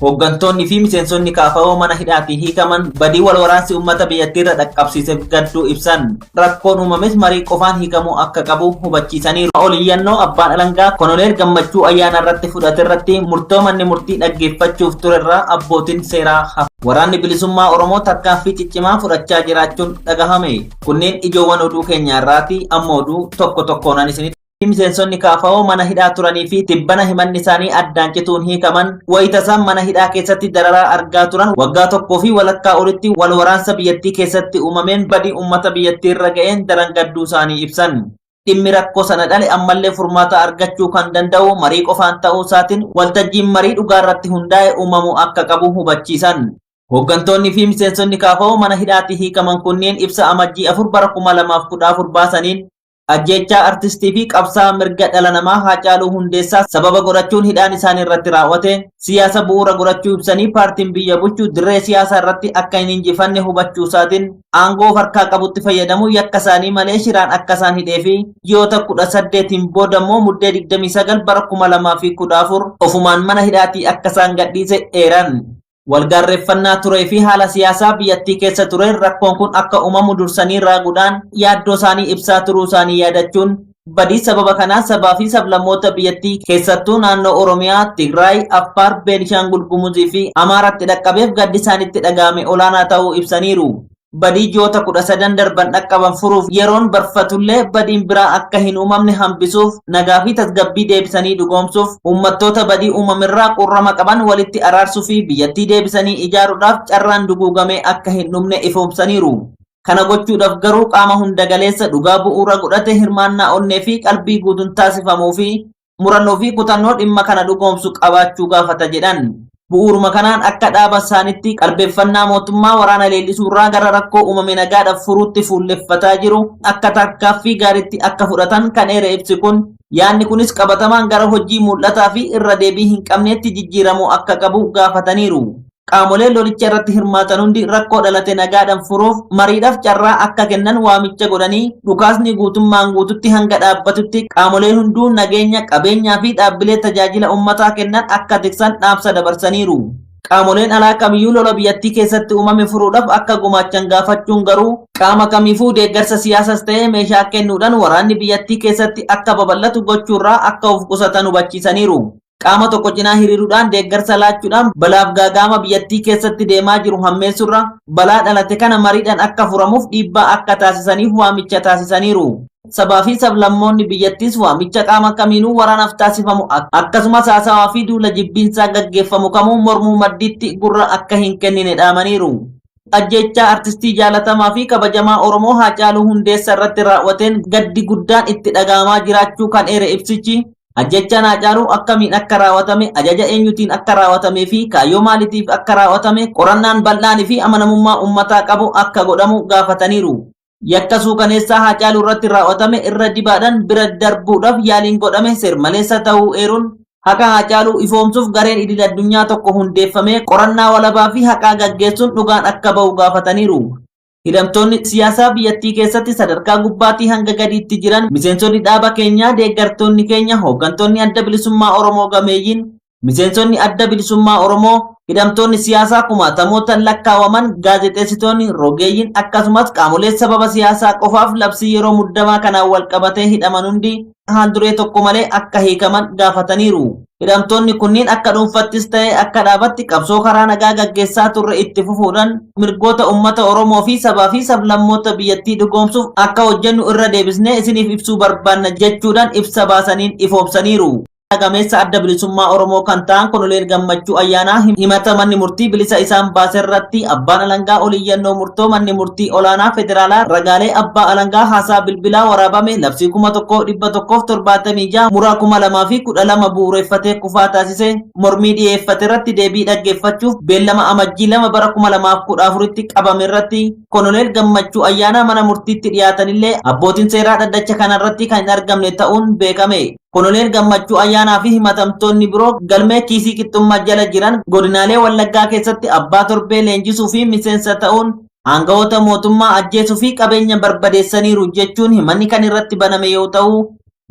Hooggantoonni fi miseensonni KFO mana hidhaatii hiikaman badii wal waraansi uummata biyyattiirra dhaqqabsiiseef gadduu ibsan. Rakkoon uumames marii qofaan hiikamuu akka qabu hubachiisaniiru. Oliyyannoo abbaan alangaa Koloneel Gammachuu Ayyaana irratti fudhate irratti murtoo manni murtii dhaggeeffachuuf turerraa abbootiin seeraa hafu. Waraanni bilisummaa Oromoo tarkaanfii ciccimaa fudhachaa jiraachuun dhagahame. Kunneen ijoowwan oduu keenya irraati. Amma oduu tokko tokkoon isinitti. Miseensonni KFO mana hidhaa turanii fi tibbana himanni isaanii addaan cituun hiikaman wayita isaan mana hidhaa keessatti dararaa argaa turan waggaa tokkoo fi walakkaa olitti wal waraansa biyyattii keessatti uumameen badii uummata biyyattii irra ga'een daran gadduu isaanii ibsan. Dhimmi rakkoo sana dhale ammallee furmaata argachuu kan danda'u marii qofaan ta'uu isaatiin waltajjiin marii dhugaa irratti hundaa'e uumamuu akka qabu hubachiisan. Hooggantoonni fi miseensonni KFO mana hidhaatii hiikaman kunneen ibsa Amajjii 4 bara 2014 baasaniin ajjeechaa artistii fi qabsaa'aa mirga dhala namaa Haacaaluu Hundeessaa sababa godhachuun hidhaan isaanii irratti raawwate siyaasa bu'uura godhachuu ibsanii paartiin biyya bulchu dirree siyaasaa irratti akka hin injifanne hubachuu isaatiin aangoo of harkaa qabutti fayyadamuun yakka isaanii malee shiraan akka isaan hidhee fi ji'oota 18n booda immoo Muddee 29 bara 2014 ofumaan mana hidhaatii akka isaan gadhiise eeran. Walgaarreeffannaa turee fi haala siyaasaa biyyattii keessa tureen rakkoon kun akka uumamu dursanii raaguudhaan yaaddoo isaanii ibsaa turuu isaanii yaadachuun badii sababa kanaa sabaa fi sablammoota biyyattii keessattuu naannoo Oromiyaa, Tigraay, Affaar, Beenishaangul Gumuzii fi Amaaratti dhaqqabeef gaddi isaanitti dhaga'ame olaanaa ta'uu ibsaniiru. Badii ji'oota 13 darban dhaqqaban furuuf yeroon barfatullee badiin biraa akka hin uumamne hambisuuf nagaa fi tasgabbii deebisanii dhugoomsuuf uummattoota badii uumamerraa qurrama qaban walitti araarsuu fi biyyattii deebisanii ijaaruudhaaf carraan duguugamee akka hin dhumne ifoomsaniiru. Kana gochuudhaaf garuu qaama hundagaleessa dhugaa bu'uura godhate hirmaannaa onnee fi qalbii guutuun taasifamuu fi murannoo fi kutannoo dhimma kana dhugoomsu qabaachuu gaafata jedhan. Bu'uuruma kanaan akka dhaaba isaanitti qalbeeffannaa mootummaa waraana leellisuurraa gara rakkoo uumame nagaadhaaf furuutti fuulleffataa jiru akka tarkaaffii gaariitti akka fudhatan kan eere ibsi kun yaadni kunis qabatamaan gara hojii mul'ataa fi irra deebii hin qabneetti jijjiiramuu akka qabu gaafataniiru. Qaamoleen lolicha irratti hirmaatan hundi rakkoo dhalate nagaadhaan furuuf mariidhaaf carraa akka kennan waamicha godhanii dhukaasni guutummaan guututti hanga dhaabbatutti qaamoleen hunduu nageenya qabeenyaa fi dhaabbilee tajaajila uummataa kennan akka tiksan dhaamsa dabarsaniiru. Qaamoleen alaa kamiyyuu lola biyyattii keessatti uumame furuudhaaf akka gumaachan gaafachuun garuu qaama kamiifuu deeggarsa siyaasas ta'ee meeshaa kennuudhaan waraanni biyyattii keessatti akka babal'atu gochuurraa akka of qusatan hubachiisaniiru. Qaama tokko cinaa hiriiruudhaan deeggarsa laachuudhaan balaaf gaaga'ama biyyattii keessatti deemaa jiru hammeessurra balaa dhalate kana mariidhaan akka furamuuf dhiibbaa akka taasisaniif waamicha taasisaniiru. Sabaa fi sablammoonni biyyattiis waamicha qaama kamiinuu waraanaaf taasifamu akkasumas haasawaa fi duula jibbiinsaa gaggeeffamu kamuu mormuu maddiitti gurra akka hin kennine dhaamaniiru. Ajjeechaa artistii jaalatamaa fi kabajamaa Oromoo Haacaaluu Hundeessa irratti raawwateen gaddi guddaan itti dhaga'amaa jiraachuu kan eere ibsichi, ajjeechaan Haacaaluu akkamiin akka raawwatame, ajaja eenyutiin akka raawwatamee fi kaayyoo maaliitiif akka raawwatame qorannaan bal'aanii fi amanamummaa uummataa qabu akka godhamu gaafataniiru. Yakka suukaneessaa Haacaaluu irratti raawwatame irra dibaadhaan bira darbuudhaaf yaaliin godhame seer-maleessa ta'uu eeruun haqa Haacaaluu ifoomsuuf gareen idil addunyaa tokko hundeeffamee qorannaa walabaa fi haqaa gaggeessuun dhugaan akka ba'u gaafataniiru. Hidhamtoonni siyaasaa biyyattii keessatti sadarkaa gubbaatii hanga gadiitti jiran miseensonni dhaaba keenyaa, deeggartoonni keenya, hooggantoonni Adda Bilisummaa Oromoo gameeyyiin, miseensonni Adda Bilisummaa Oromoo, hidhamtoonni siyaasaa kumaatamootaan lakkaawaman, gaazexeessitoonni, rogeeyyiin akkasumas qaamolee sababa siyaasaa qofaaf labsii yeroo muddamaa kanaan walqabatee hidhaman hundi haalduree tokko malee akka hiikaman gaafataniiru. Hidhamtoonni kunniin akka dhuunfattis ta'e akka dhaabatti qabsoo karaa nagaa gaggeessaa turre itti fufuudhaan mirgoota uummata Oromoo fi sabaa fi sablammoota biyyattii dhugoomsuuf akka hojjennu irra deebisnee isiniif ibsuu barbaanna jechuudhaan ibsa baasaniin ifoomsaniiru. Gameessa Adda Bilisummaa Oromoo kan ta'an Koloneel Gammachuu Ayyaanaa himata manni murtii bilisa isaan baase irratti abbaan alangaa oliyyannoo murtoo manni murtii olaanaa federaalaa ragaalee abbaa alangaa haasaa bilbilaa waraabame labsii 1176 muraa 2012 bu'uureffatee kufaa taasise mormii dhiyeeffate irratti deebii dhaggeeffachuuf beellama Amajjii 2 bara 2014tti qabame irratti Koloneel Gammachuu Ayyaanaa mana murtiitti dhiyaatanillee abbootiin seeraa dhaddacha kanarratti kan hin argamne ta'uun beekame. Koloneel Gammachuu Ayyaanaa fi himatamtoonni biroo galmee kiisii qixxummaa jala jiran godinaalee Wallaggaa keessatti abbaa torbee leenjisuu fi miseensa ta'uun aangawoota mootummaa ajjeesuu fi qabeenya barbadeessaniiru jechuun himanni kan irratti baname yoo ta'u,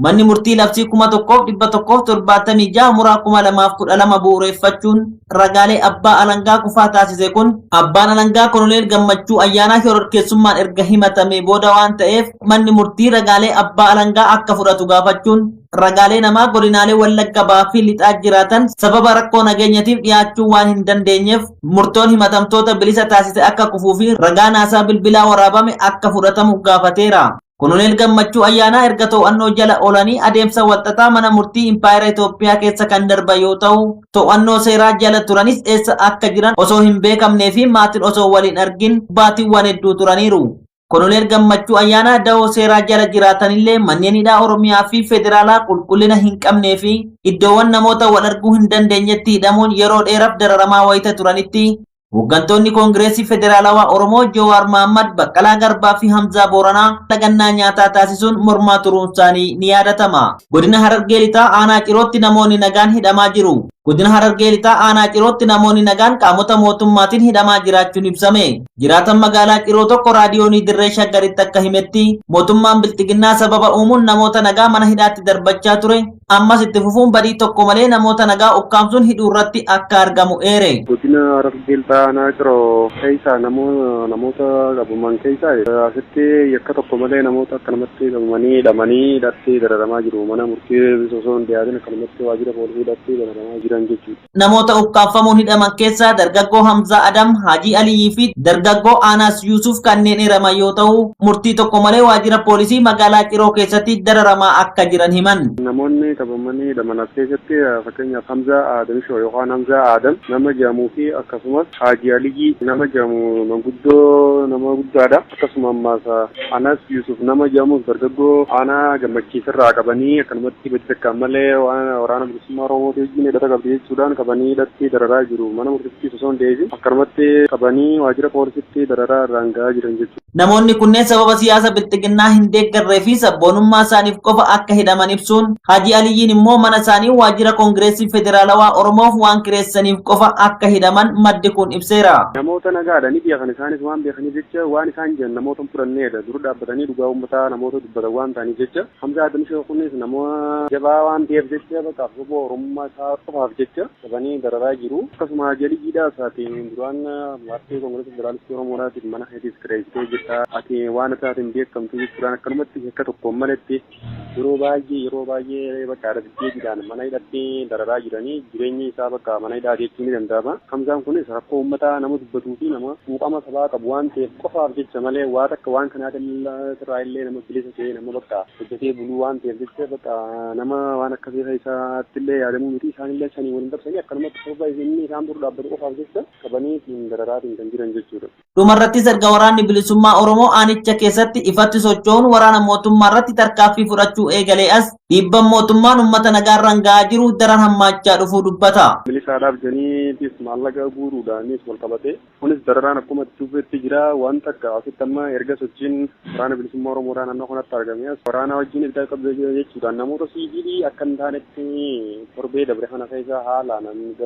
Manni murtii labsii 1176 muraa 2012 bu'uureffachuun ragaalee abbaa alangaa kufaa taasise kun abbaan alangaa Koloneel Gammachuu Ayyaanaa shororkeessummaan erga himatamee booda waan ta'eef manni murtii ragaalee abbaa alangaa akka fudhatu gaafachuun ragaalee namaa godinaalee Wallagga Bahaa fi Lixaa jiraatan sababa rakkoo nageenyatiif dhiyaachuu waan hin dandeenyeef murtoon himatamtoota bilisa taasise akka kufuu fi ragaa naasaa bilbilaa waraabame akka fudhatamu gaafateera. Koloneel Gammachuu Ayyaanaa erga to'annoo jala oolanii adeemsa walxaxaa mana murtii Impaayera Itoophiyaa keessa kan darban yoo ta'u, to'annoo seeraa jala turanis eessa akka jiran osoo hin beekamnee fi maatiin osoo waliin argin baatiiwwan hedduu turaniiru. Koloneel Gammachuu Ayyaanaa dahoo seeraa jala jiraatanillee manneen hidhaa Oromiyaa fi Federaalaa qulqullina hin qabnee fi iddoowwan namoota wal arguu hin dandeenyetti hidhamuun yeroo dheeraaf dararamaa wayita turanitti hooggantoonni Koongireesii Federaalawaa Oromoo Jawaar Mahaammad, Baqqalaa Garbaa fi Hamzaa Booranaa lagannaa nyaataa taasisuun mormaa turuun isaanii ni yaadatama. Godina Harargee Lixaa Aanaa Cirootti namoonni nagaan hidhamaa jiru. Godina Harargee Lixaa Aanaa Cirootti namoonni nagaan qaamota mootummaatiin hidhamaa jiraachuun ibsame. Jiraatan magaalaa Ciroo tokko raadiyoonii Dirree Shaggaritti akka himetti mootummaan Bilxiginnaa sababa uumuun namoota nagaa mana hidhaatti darbachaa ture ammas itti fufuun badii tokko malee namoota nagaa ukkaamsuun hidhuu irratti akka argamu eere. Godina Harargee Lixaa Aanaa Ciroo keessaa namoota qabaman keessaa asitti yakka tokko malee namoota akka namatti qabamanii hidhamanii hidhatti dararamaa jiru. Mana murtii osoo hin dhiyaatin akka namatti waajjira poolisii hidhatti dararamaa jiran jechuudha. Namoota ukkaamfamuun hidhaman keessaa dargaggoo Hamzaa Adam, Haajii Aliyyii fi dargaggoo Aanaas Yuusuf kanneen eeraman yoo ta'u, murtii tokko malee waajjira poolisii magaalaa Ciroo keessatti dararamaa akka jiran himan. Namoonni qabamanii hidhaman as keessatti fakkeenyaaf Hamzaa Adamishoo yookaan Hamzaa Adam nama jedhamuu fi akkasumas Haajii Aliyyii nama jedhamu manguddoo nama guddaadha. Akkasuma ammaas Anas Yusuf nama jedhamus dargaggoo aanaa gammachiisarraa qabanii akkanumatti badii takkaan malee waan waraana bilisummaa Oromoo wajjin hidhata qabdi jechuudhaan qabanii hidhatti dararaa jiru. Mana murtiitti osoo hin dhiyeessin akkanumatti qabanii waajjira poolisitti dararaa irraan gahaa jiran jechuudha. Namoonni kunneen sababa siyaasa Bilxiginnaa hin deeggarree fi sabboonummaa isaaniif qofa akka hidhaman ibsuun Haajii Aliyyiin immoo mana isaanii waajjira Koongireesii Federaalawaa Oromoof waan kireessaniif qofa akka hidhaman maddi kun ibseera. Namoota nagaadha ni beekan isaanis waan beekaniif jecha waan isaan jedhan namoota hin fudhanneedha. Dur dhaabbatanii dhugaa uummataa namoota dubbatan waan ta'aniif jecha Hamzaa Adamishoo kunis nama jabaa waan ta'eef jecha bakka sababa Oromummaa isaa qofaaf jecha qabanii dararaa jiru. Akkasuma Haajii Aliyyiidhaas ati duraan paartii Koongireesii Federaalistii Oromoodhaatiif mana keetiis kireessitee jirta. Ati waan isaatiin beekamtu jechuudhaan akkanumatti yakka tokkoon maletti yeroo baay'ee bakka dargaggeessiidhaan mana hidhatti dararaa jiranii jireenyi isaa bakka mana hidhaa jechuun ni danda'ama. Hamzaan kunis rakkoo uummataa nama dubbatuu fi nama quuqama sabaa qabu waan ta'eef qofaaf jecha malee waa takka waan kanaa irraa illee nama bilisa ta'e nama bakka hojjetee buluu waan ta'eef jecha bakka nama waan akkasii isaatti illee yaadamuu miti isaan illee sanii waliin dabsanii akkanumatti sababa inni isaan buru dhaabbatu qofaaf jecha qabanii ittiin dararaatiin kan jiran jechuudha. Dhumarrattis erga waraanni bilisummaa Oromoo aanicha keessatti ifatti socho'uun waraana mootummaa irratti tarkaanfii fudhachuu eegalee as dhiibban mootummaan uummata nagaarraan gahaa jiru daran hammaachaa dhufuu dubbata. Milisaadhaaf janiitis maallaqa guuruudhaanis wal qabate. Kunis dararaan akkuma itti fufetti jira. Wanta akka asitti amma erga sochiin waraana bilisummaa Oromoodhaa naannoo kanatti argame as waraana wajjin hidhata qabda jechuudhaan namoota siivilii akka hin taanetti torbee dabre kana keessa haala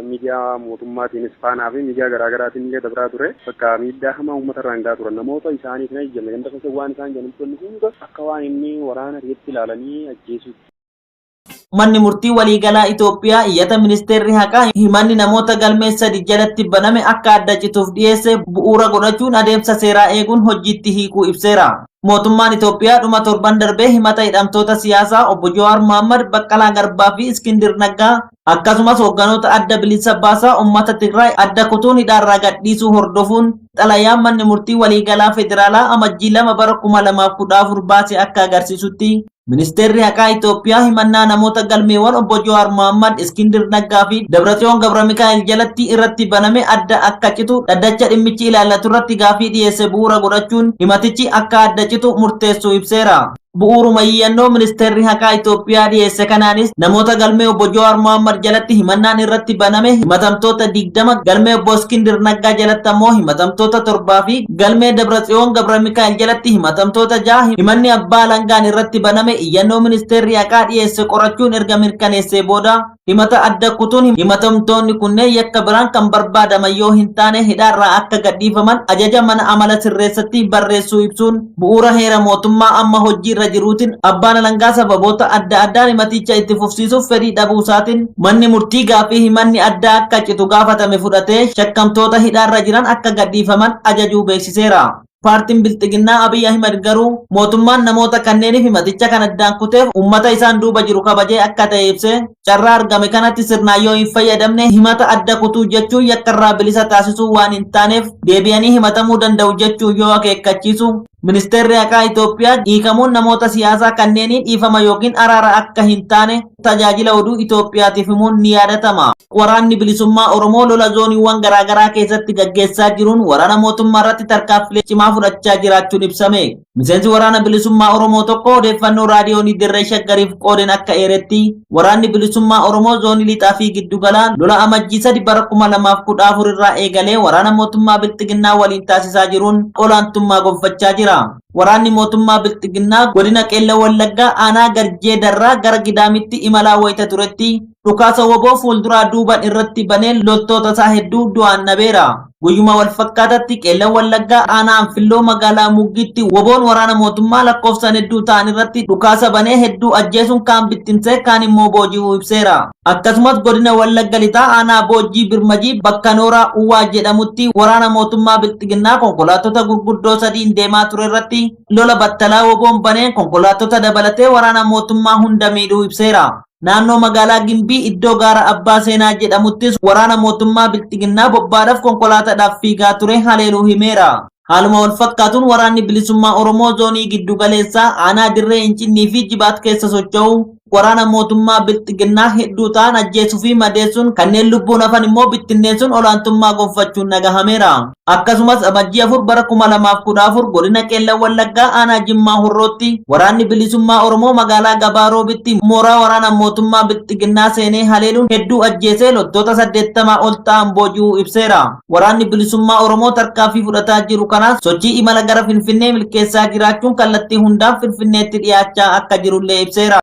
miidiyaa mootummaatiinis faanaa fi miidiyaa garaagaraatiin illee dabraa ture. Bakka miidhaa hamaa uummata irraan gahaa turan namoota isaaniif hin eeyyamne ganda keessa waan isaan jedhan hunda akka waan inni waraana ta'etti ilaalanii ajjeesuutti. Manni murtii waliigalaa Itoophiyaa iyyata ministeerri haqaa himanni namoota galmee sadi jalatti baname akka adda cituuf dhiyeesse bu'uura godhachuun adeemsa seeraa eeguun hojiitti hiikuu ibseera. Mootummaan Itoophiyaa dhuma torban darbee himata hidhamtoota siyaasaa obbo Jawaar Mohammad, Baqqalaa Garbaa fi Iskindir Naggaa akkasumas hoogganoota adda bilisa baasaa uummata Tigraay adda kutuun hidhaarraa gadhiisuu hordofuun xalayaan manni murtii waliigalaa federaalaa amajjii 2 bara 2014 baase akka agarsiisutti Ministeerri haqaa Itoophiyaa himannaa namoota galmeewwan obbo Jawaar Mohammad, Iskindir Naggaa fi Dabratsiyoon Gabramikaa'el jalatti irratti baname adda akka citu dhaddacha dhimmichi ilaallatu irratti gaafii dhiyeesse bu'uura godhachuun himatichi akka adda citu murteessuu ibseera. Bu'uuruma iyyannoo ministeerri haqaa Itoophiyaa dhiyeesse kanaanis namoota galmee obbo Jawaar Mohammad jalatti himannaan irratti baname himatamtoota 20, galmee obbo Iskindir Naggaa jalatti ammoo himatamtoota 7 fi galmee Dabratsiyoon Gabramikaa'el jalatti himatamtoota 6 himanni abbaa alangaan irratti baname iyyannoo ministeerri haqaa dhiyeesse qorachuun erga mirkaneessee booda Himata adda kutuun himatamtoonni kunneen yakka biraan kan barbaadaman yoo hin taane hidhaarraa akka gadhiifaman ajaja mana amala sirreessatti barreessuu ibsuun, bu'uura heera mootummaa amma hojiirra jiruutiin abbaan alangaa sababoota adda addaan himaticha itti fufsiisuuf fedhii dhabuusaatiin manni murtii gaaffii himanni addaa akka citu gaafatame fudhatee shakkamtoota hidhaarra jiran akka gadhiifaman ajajuu beeksiseera. Paartiin Bilxiginnaa Abiy Ahimad garuu mootummaan namoota kanneeniif himaticha kan addaan kuteef uummata isaan duuba jiru kabajee akka ta'e ibsee, carraa argame kanatti sirnaan yoo hin fayyadamne himata adda kutuu jechuun yakkarraa bilisa taasisuu waan hin taaneef deebi'anii himatamuu danda'u jechuun yoo akeekkachiisu, Ministeerri Haqaa Itoophiyaa hiikamuun namoota siyaasaa kanneenii dhiifama yookiin araara akka hin taane tajaajila oduu Itoophiyaatiif himuun ni yaadatama. Waraanni Bilisummaa Oromoo lola zooniiwwan garaagaraa keessatti gaggeessaa jiruun waraana mootummaa irratti tarkaanfilee cimaa fudhachaa jiraachuun ibsame. Miseensi Waraana Bilisummaa Oromoo tokko odeeffannoo raadiyoonii Dirree Shaggariif qoodeen akka eeretti, Waraanni Bilisummaa Oromoo zoonii lixaa fi giddugalaa lola Amajjii 3 bara 2014 irraa eegalee waraana mootummaa Bilxiginnaa waliin taasisaa jiruun olaantummaa gonfachaa jira. Waraanni mootummaa Bilxiginnaa godina Qeellam Wallaggaa aanaa Garjee Darraa gara Gidaamitti imalaa wayita turetti dhukaasa wbo fuulduraa duuban irratti baneen loltoota isaa hedduu du'aan dhabeera. Guyyuma walfakkaatatti Qeellam Wallaggaa aanaa Anfilloo magaalaa Muggiitti WBOn waraana mootummaa lakkoofsaan hedduu ta'an irratti dhukaasa banee hedduu ajjeesuun kaan bittimsee kaan immoo booji'uu ibseera. Akkasumas godina Wallagga Lixaa aanaa Boojjii Birmajii bakka Nooraa Uwwaa jedhamutti waraana mootummaa Bilxiginnaa konkolaattota gurguddoo sadiin deemaa ture irratti lola battalaa WBOn baneen konkolaattota dabalatee waraana mootummaa hunda miidhuu ibseera. Naannoo magaalaa Gimbii iddoo gaara Abbaa Seenaa jedhamuttis waraana mootummaa Bilxiginnaa bobbaadhaaf konkolaataadhaaf fiigaa ture haleeluu himeera. Haaluma walfakkaatuun waraanni bilisummaa Oromoo zoonii giddu galeessaa aanaa Dirree Incinnii fi Jibaat keessa socho'u waraana mootummaa Bilxiginnaa hedduu ta'an ajjeesuu fi madeessuun kanneen lubbuun hafan immoo bittinneessuun olaantummaa gonfachuun dhagahameera. Akkasumas Amajjii 4 bara 2014 godina Qeellam Wallaggaa aanaa Jimmaa Horrootti waraanni bilisummaa Oromoo magaalaa Gabaa Roobitti mooraa waraana mootummaa Bilxiginnaa seenee haleeluun hedduu ajjeesee loltoota 80 ol ta'an booji'uu ibseera. Waraanni bilisummaa Oromoo tarkaanfii fudhataa jiru kanaan sochii imala gara Finfinnee milkeessaa jiraachuun kallattii hundaan Finfinneetti dhiyaachaa akka jirullee ibseera.